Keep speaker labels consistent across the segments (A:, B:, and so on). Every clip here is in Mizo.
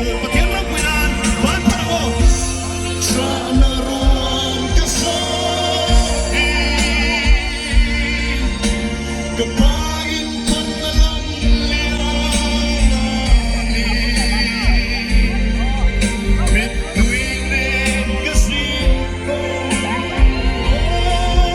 A: Pathian ropui nan ban phar ang aw. Chahna ruang ka sawi ka pain panna lam lian a ni. Mittui nen ka zin kawng aw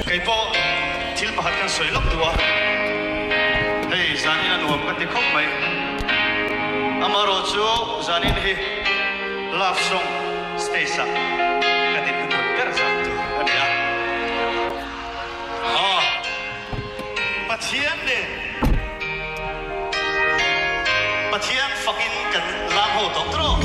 B: Kei pawh thil pakhat kan sawi lawk duh a, hei zanin a nuam ka ti khawp mai. Amaherawh chu zanin hi love song stage ah ka din hnuhnun ber zan tur a ni a. Aw Pathian nen Pathian fakin kan lam ho tawh tawh.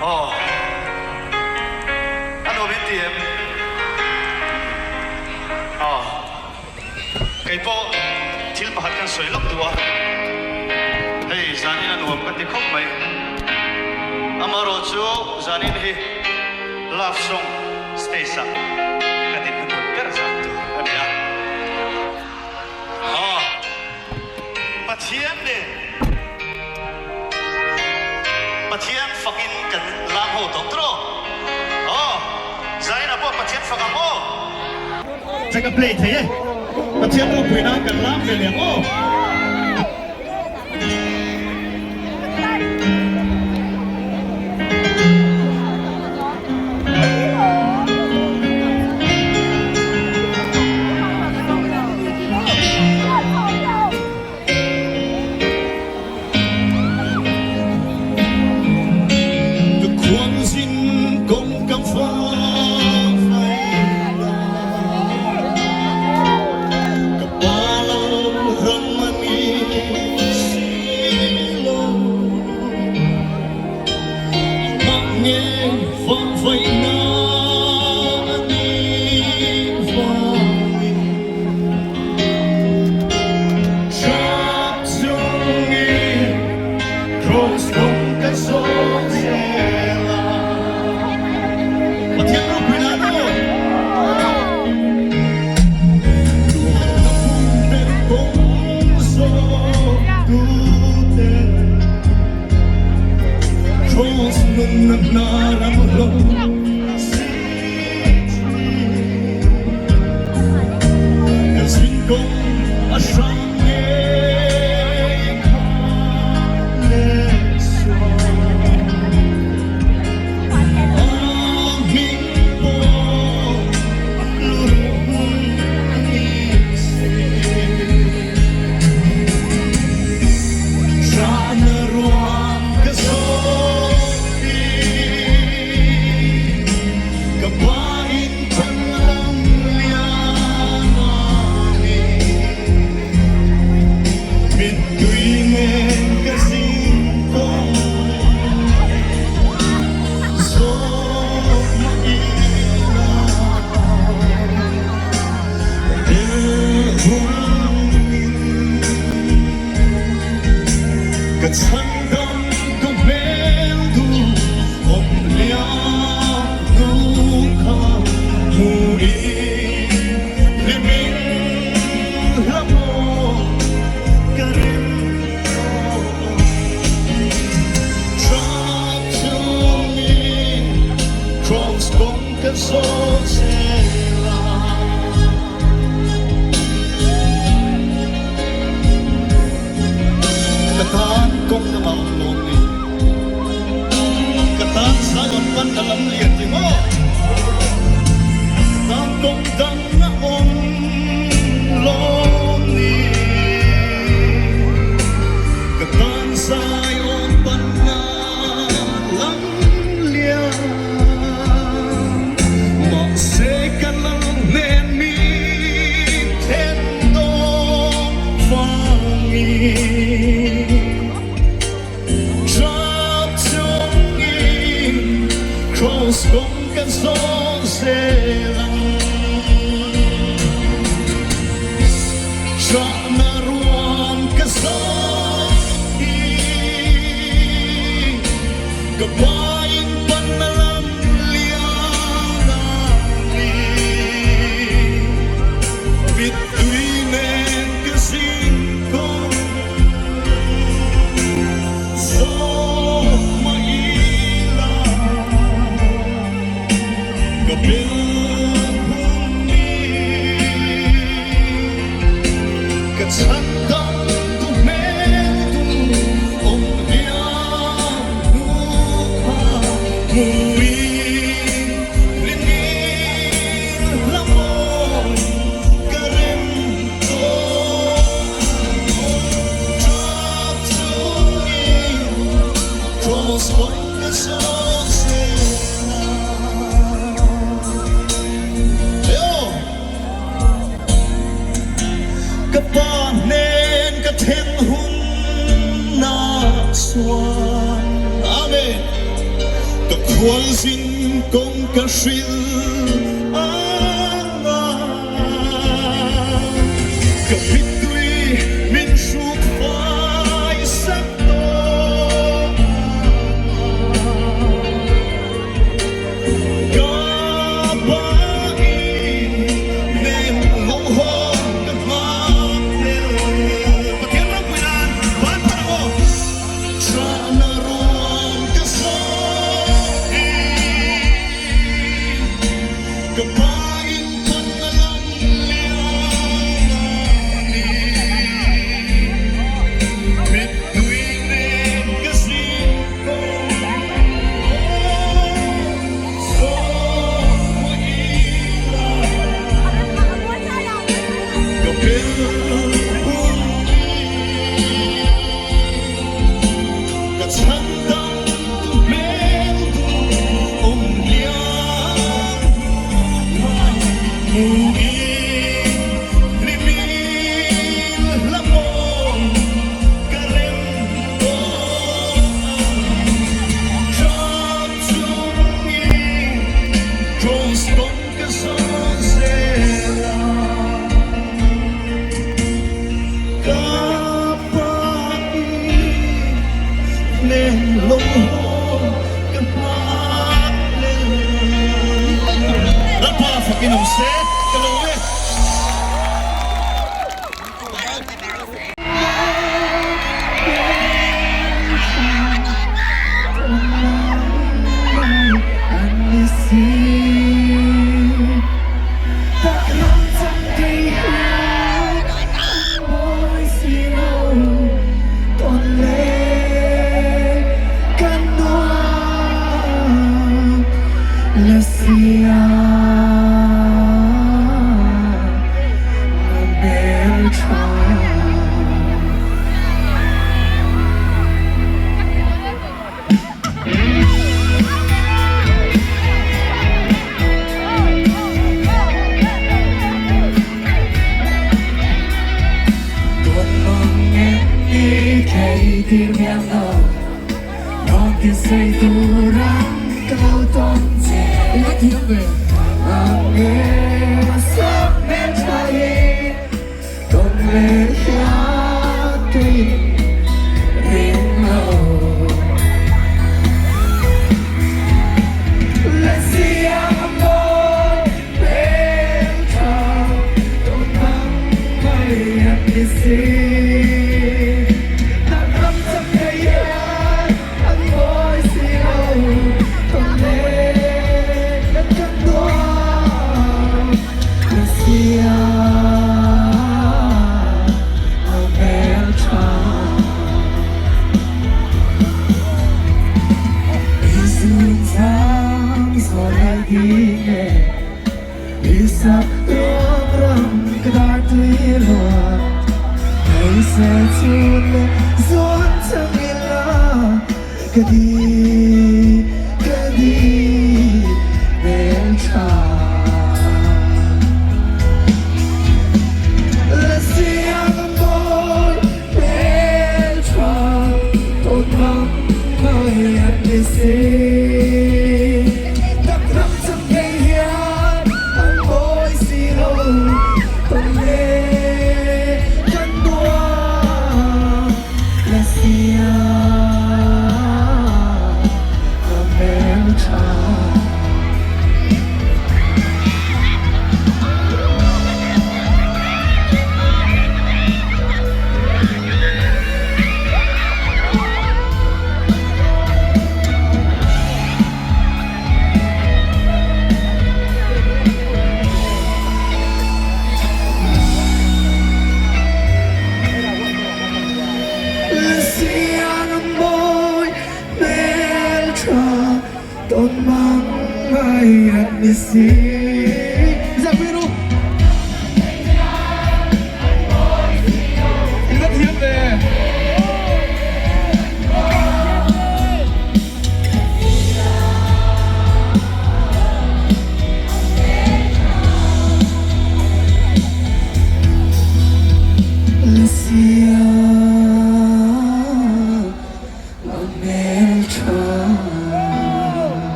B: Aw. A nuam in ti em? Aw. Kei pawh thil pakhat kan sawi lawk duh a. Hei zanin a nuam ka ti khawp mai. Amaherawhchu zanin hi love song stage ah ka din hnuhnun ber zan tur a ni a. Aw. Pathian nen Pathian fakin kan lam ho tawh tawh. Aw, Zaina pawh Pathian fak ang aw.
A: Che ka play thei e. Pathian ropui nan kan lam ve leh ang aw. Ka khuangzin kawng ka fai la, ka pa lo ram an A hrang ngei kha le sual A hming pawh luruh ni se. Ṭahna ruang ka zawng hi ka pa in phan lam lian a ni. Mittui nen ka zing tawh zawk mah ila Ka chhandam ka hmel duh awm liam hnu kha hmu in hlimin hla maw ka rem tawh ang. Trap chungin Cross kawng ka zawh zel a. Ka tan kawng na mau lawm ni. Ka tan Zion pan na lam lian ti maw. Ka tan kawng dang na awm lawm ni. Ka tan Zion pan na lam lian. Mahse ka lal hnen mi then dawn vangin Trap chungin Cross kawng kan sawn zel ang. Trahna ruam ka zawn hi ka pain pan na lam lian a ni. Mittui nen ka zing kawng zawk mah ila ka bel hun ni. Ka chhandam tu hmel tu awm hian hnu kha hmuin hlimin hla mawi ka rem tawh. Ṭap chungin Cross kawng ka zawh zel a. Aw! Ka pa hnen ka then hunah chuan Amen Ka khualzin kawng ka hrilh ang a Ka mittui min hruk fai sak tawh ang a. Ka pain nen lo haw ka nghak tel. Pathian ropui nan van phan ang aw. Trahna ruang ka sawi. Ka pain pan a lam lian a ni. Mittui nen ka zin ko. Lalpa fakin awm se ka lo e.
C: nei tir miah lo Rawn ti sei tura ka lo tawn che
A: I va thiam ve.
C: Ang e sap hmel tha hi Tawn leh hian kei ring lo Lasiang a mawi hmel tha Tawn mang mai an ni si Hnam ram chak thei hian an mawi si lo Tawn leh kan nuam Lasiang a hmel tha. I zungzang zawl ai ding e, I sak ruang ram ka dar tui luat. Hei se chun leh zuan chang ila, Ka di, ka di hmel tha. Lasiang a mawi hmel tha tawn mang mai an ni si. Tak ram chang ngei hian an mawi si lo tawn le kan nuam. Lasiang a hmel tha. Lasiang a mawi hmel tha tawn mang mai an ni si.
A: Zapiru. I va thiam ve.
C: Lasiang a hmel tha.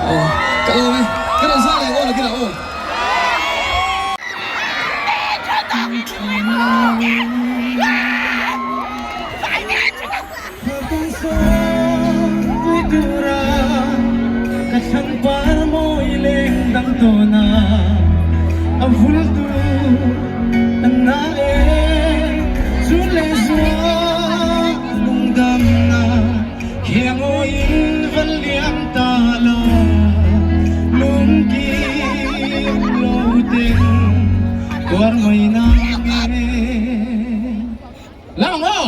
A: Aw, ka lawm e. Ka rawn zah leh aw nakinah aw.
C: Ka thlang par mawi leng dang tawn a, a vul tu an na e, zun leh zua lungdam na khiangawi in van liam ta la, lungkim lo teng tuar mai na nge.
A: Lam ang aw.